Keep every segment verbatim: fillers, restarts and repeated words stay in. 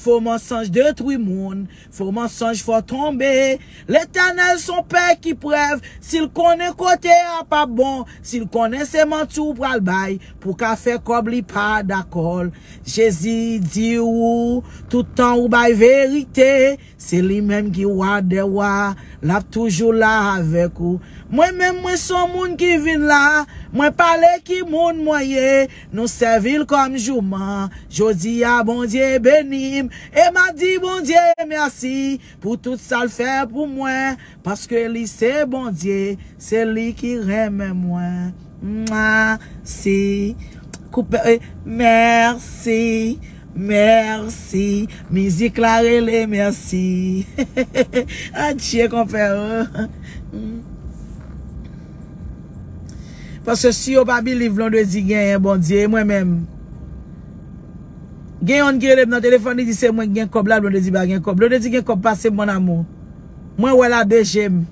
Fo mansonj detwi moun, fo mansonj fè w tonbe. Letènèl se yon pè ki prèv, si l konnen kote a p ap bon, si l konnen se manti w pral bay pou w ka fè kòb, li pa dakò. Jezi di w, tout tan ou bay verite, se li menm ki wa dè wa, l ap toujou la avèk ou. Mwen menm, mwen se yon moun ki vin la, mwen pale ki moun mwen ye, nou sèvi l kòm jouman. Jodi a, Bondye beni m, e m ap di Bondye mèsi pou tout sa l fè pou mwen, paske li se Bondye, se li ki renmen mwen. Mwa, si, koupe, eh, mèsi, mèsi, mizik la rele mèsi. Adje, konpè, oh. Paske si yo pa believe Blondedy genyen Bondye, e mwen menm. Gen yonn ki rele m nan telefòn, li di se mwen ki gen kòb la, Blondedy pa gen kòb. Blondedy gen kòb pase m, mon amour. Mwen wè l a de je m.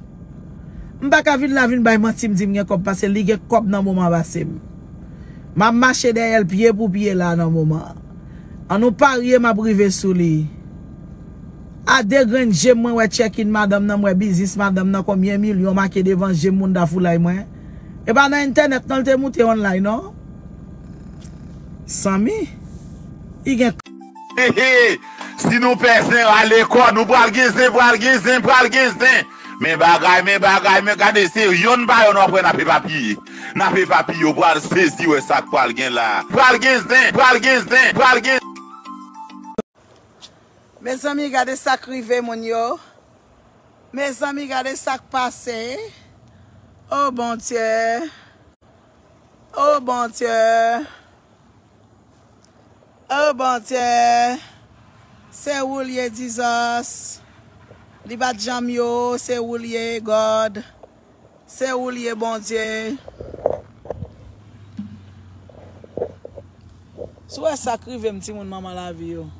M pa ka vin la vin bay manti, m di m gen kòb pase l, li gen kòb nan moman pase m. M ap mache dèyè l pye pou pye la nan moman an. An nou parye, m ap rive sou li. A de grenn je m, mwen wè check-in madanm nan, m wè biznis madanm nan, konbyen milyon make devan je m, moun ta foulay mwen. E pa nan entènèt non l te moute online non. Sanmi, li gen Si nou pè zen, rale kò nou, pral gen zen, pral gen zen, pral gen zen. Men bagay, men bagay, men gade se yonn pa yonn w ap wè n ap epapiye. N ap epapiye, w pral sezi wè sa k pral gen la. Pral gen zen, pral gen zen, pral gen. Mezanmi, gade sa k rive moun yo. Mezanmi, gade sa k pase. Oh Bondye. Oh Bondye. Oh Bondye. Se ou l ye Jesus. Li pa t janm yo, se ou l ye God. Se ou l ye Bondye. Si w wè sa k rive m timoun manman lavi yo.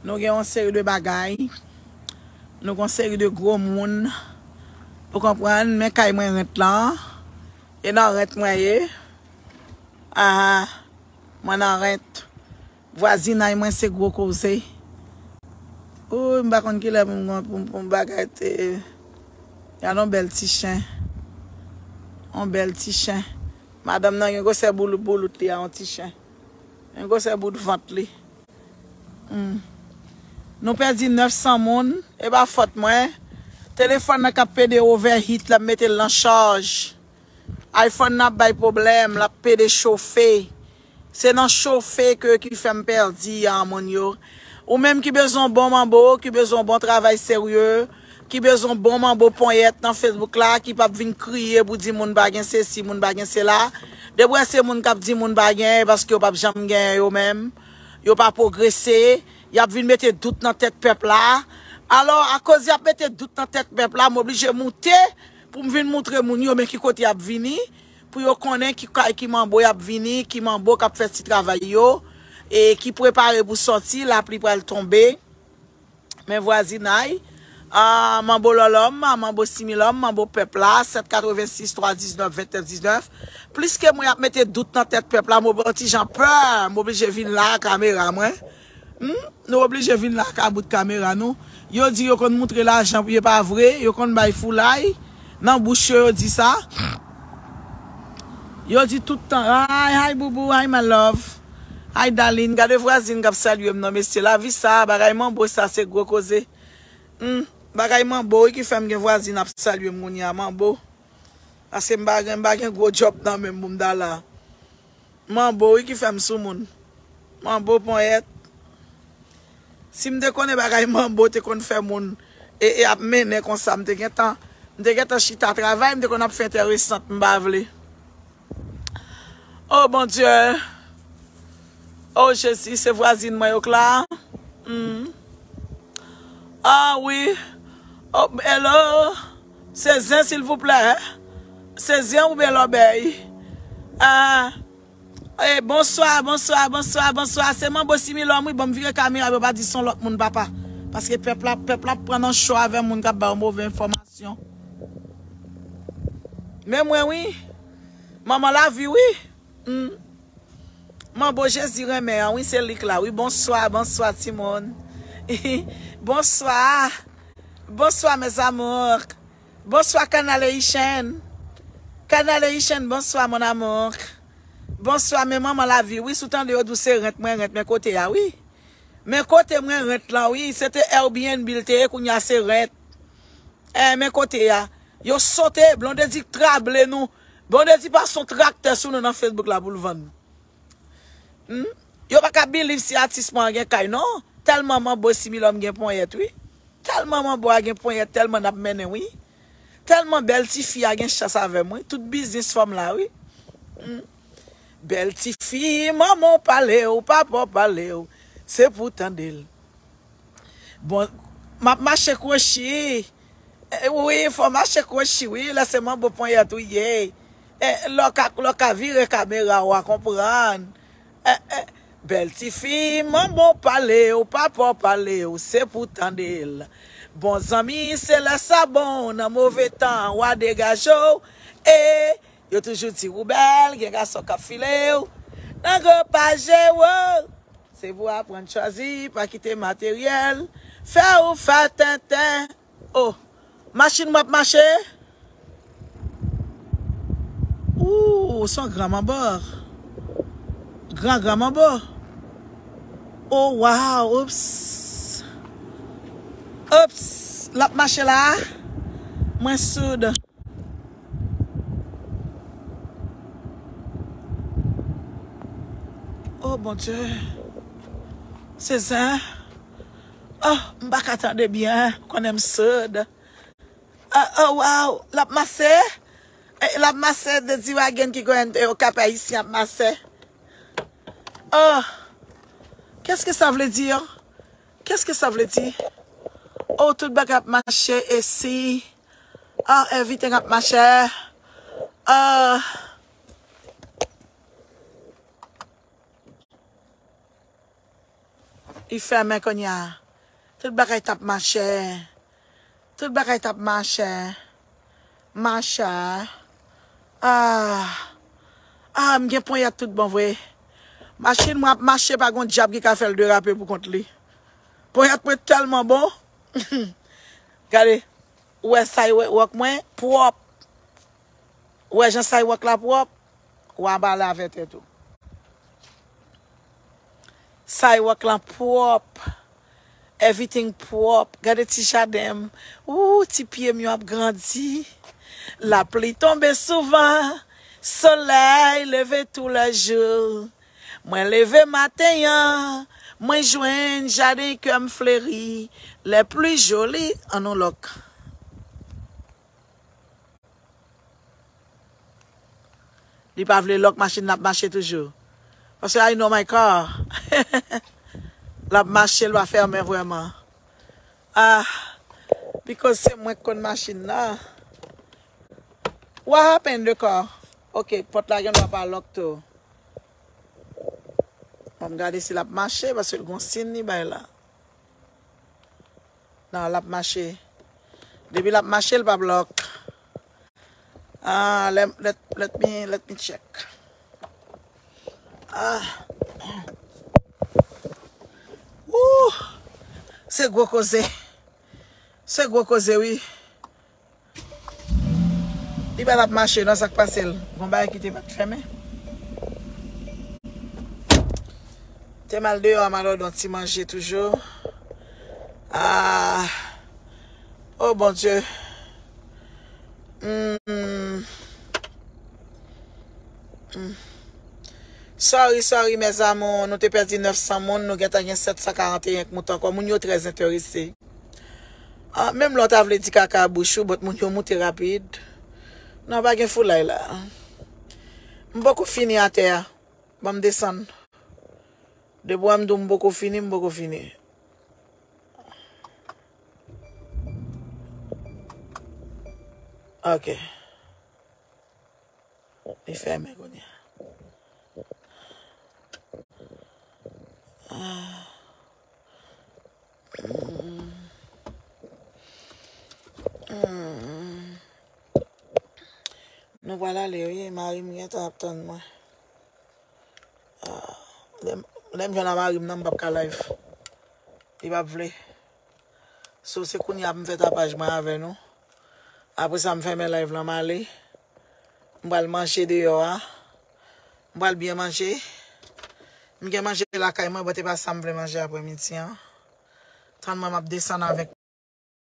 Nou gen yon seri de bagay. Nou gen yon seri de gwo moun. Ou konprann, men kay mwen rent lan. E nan rent mwen ye. Aha, mwen nan rent. Vwazinay mwen se gwo koze. Ooh, m pa konn kilè pou m, pou m, pou m bagay te. Gade yon bèl ti chen. Yon bèl ti chen. Madanm nan gen gwosè boulout boulout li a, yon ti chen. Gen gwosè bout vant li. Hmm. Nou pèdi nèf san moun, e pa fòt mwen. Telefòn nan k ap pede overheat, l ap mete l nan chaj. iPhone nan ap bay pwoblèm, l ap pede chofe. Se nan chofe ke ki fè m pèdi a moun yo. Ou menm ki bezwen yon bon manbo, ki bezwen yon bon travay serye, ki bezwen bon manbo ponyèt nan Facebook la, ki p ap vin kriye pou di moun pa gen sesi, moun pa gen sela. Depi w wè se moun k ap di moun pa gen, e paske yo p ap janm genyen yo menm. Yo pa pwogrese, y ap vin mete dout nan tèt pèp la. Alò, akoz y ap mete dout nan tèt pèp la, m oblije moute pou m vin moutre moun yo men ki kote y ap vini, pou yo konnen ki kay, ki manbo y ap vini, ki manbo k ap fè ti travay yo, e ki prepare pou sòti, lapli pral tonbe. Men vwazinay, ah, manbo lòlòm, manbo similòm, manbo pèp la, sèt katrevensis twa diznèf vennèf diznèf. Pliske mwen ap mete dout nan tèt pèp la, mwen yon ti jan pè, m oblije vin la a kamera mwen. Hmm? Nou oblije vin la ka bout kamera nou. Yo di yo konn moutre lajan pou yo pa vre, yo konn bay foulay. Nan bouch yo, yo di sa. Yo di tout tan, hi, hi, boubou, hi, my love. Hi, darling, gade vwazin k ap salye m nan, mesye. Lavi sa, bagay manbo sa, se gwo koze. Hmm, bagay manbo, wi, ki fè m gen vwazin ap salye m kounye a, manbo. Paske m pa gen, m pa gen gwo djòb nan men m pou m ta la. Manbo, wi, ki fè m sou moun. Manbo ponyèt. Si m te konnen bagay manbo te konn fè moun e, e ap mennen konsa, m te gentan, m te gentan chita travay, m te konn ap fè enteresant, m pa vle. Oh, Bondye. Oh, Jezi, se vwazin mwen yo k la. Hmm. Ah, wi. Oh, hello. Se zen, silvouplè. Se zen oubyen lòbèy? Ah. Eh, bonswa, bonswa, bonswa, bonswa. Se manbo similòm, wi. Ban m vire kamera pou yo pa di se yon lòt moun, papa. Paske pèp la, pèp la ap pran nan cho avè moun k ap ba yo move enfòmasyon. Men mwen, wi. Manman lavi, wi. Hmm. Manbo Jezi renmen an, wi, se lik la, wi. Bonswa, bonswa, timoun. Bonswa. Bonswa, mes amours. Bonswa, Kanal Haitian. Kanal Haitian, bonswa, mon amour. Bonswa, men manman lavi, wi, si w tande yo di w se rent mwen rent, men kote a, wi. Men kote mwen rent lan, wi, se te Airbnb l te ye, kounye a se rent. Eh, men kote a. Yo sote, Blondedy trable nou. Blondedy pase yon traktè sou nou nan Facebook la pou l vann nou. Hmm? Yo pa ka believe si atis mwen an gen kay, non. Tèlman manbo Similòm gen ponyèt, wi. Tèlman manbo a gen ponyèt, tèlman n ap mennen, wi. Tèlman bèl tifi a gen chans avè m, wi. Tout biznis fanm la, wi. Hmm. Bèl tifi, manman w pale w, papa w pale w. Se pou w tande l. Bon, m ap mache kwochi. Eh, wi, fò w mache kwochi, wi. Lè se manbo ponyèt ou ye. Eh, lè w ka, lè w ka vire kamera w a konprann. Eh, eh, bèl tifi, manman w pale w, papa w pale w, se pou w tande l. Bon zanmi, se lè sa bon, nan move tan, w a degaje w. E yo toujou di w bèl, gen gason k ap file w. Nan gwo paje w. Se pou w aprann chwazi, pa kite materyèl fè w fè tenten. Oh, machin mwen ap mache. Ooh, se yon gran manbo. Gran, gran manbo. Oh, wow, oops. Oops, l ap mache la. Mwen soud. Oh, Bondye. Se zen. Oh, m pa ka tande byen. Ou konnen m soud. Ah, oh, wow. L ap mache. Eh, l ap mache de G-Wagon ki konn, eh, Okap Ayisyen ap mache. Oh, qu'est-ce que ça veut dire? Qu'est-ce que ça veut dire? Oh, tout bagay ap mache esi. Ah, everything ap mache. Ah. Li fèmen kounye a. Tout bagay t ap mache. Tout bagay t ap mache. Mache. Ah. Ah, m gen ponyèt tout bon vre. Machin mwen ap mache, pa gon dyab ki ka fè l derape pou kont li. Ponyèt mwen tèlman bon. Gade, ou wè sidewalk mwen pwòp. Ou wè jan sidewalk la pwòp? Ou anba la avè tèt ou. Sidewalk lan pwòp. Everything pwòp. Gade ti jaden m. Ooh, ti pye m yo ap grandi. Lapli tonbe souvan. Solèy leve toulèjou. Mwen leve maten an. Mwen jwenn jaden kè m fleri. Les plus jolies. An nou lòk. Li pa vle lòk, machin nan ap mache toujou. Paske I know my car. L ap mache, l pa fèmen vrèman. Ah, because se mwen k konn machin nan. What happened, the car? Ok, pòt la gen dwa pa lòk tou. Ban m gade si l ap mache, paske l gon siy li bay la. Non, l ap mache. Depi l ap mache, l p ap lòk. Ah, let, let, let me, let me check. Ah. Ooh. Se gwo koze. Se gwo koze, wi. Li pa t ap mache non, sa k pase l? Gon bagay ki te mèt fèmen. Te m al deyò a, m al òde yon ti manje toujou. Ah. Oh, Bondye. Hmm. Hmm. Sorry, sorry, mes amours. Nou te pèdi nèf san moun, nou gentan gen sèt san karanteyen k moute ankò. Moun yo trè enterese. Ah, menm lè w ta vle di kaka bouch ou, but moun yo moute rapid. Non, pa gen foulay la. M poko fini atè a. Ban m desann. Depi w wè m di w m poko fini, m poko fini. Ok. Li fèmen kounye a. Ah. Mm. Hmm. Nou pral ale, wi. Mari m gentan ap tann mwen. Ah, lè m, lè m jwenn a mari m nan, m p ap ka live. Li p ap vle. So, se kounye a m fè tapaj mwen avè nou. Apre sa, m fèmen live lan, m ale. M pral manje deyò a. M pral byen manje. M gen manje lakay mwen, but e pa sa m vle manje apremidi an. Tann mwen, m ap desann avèk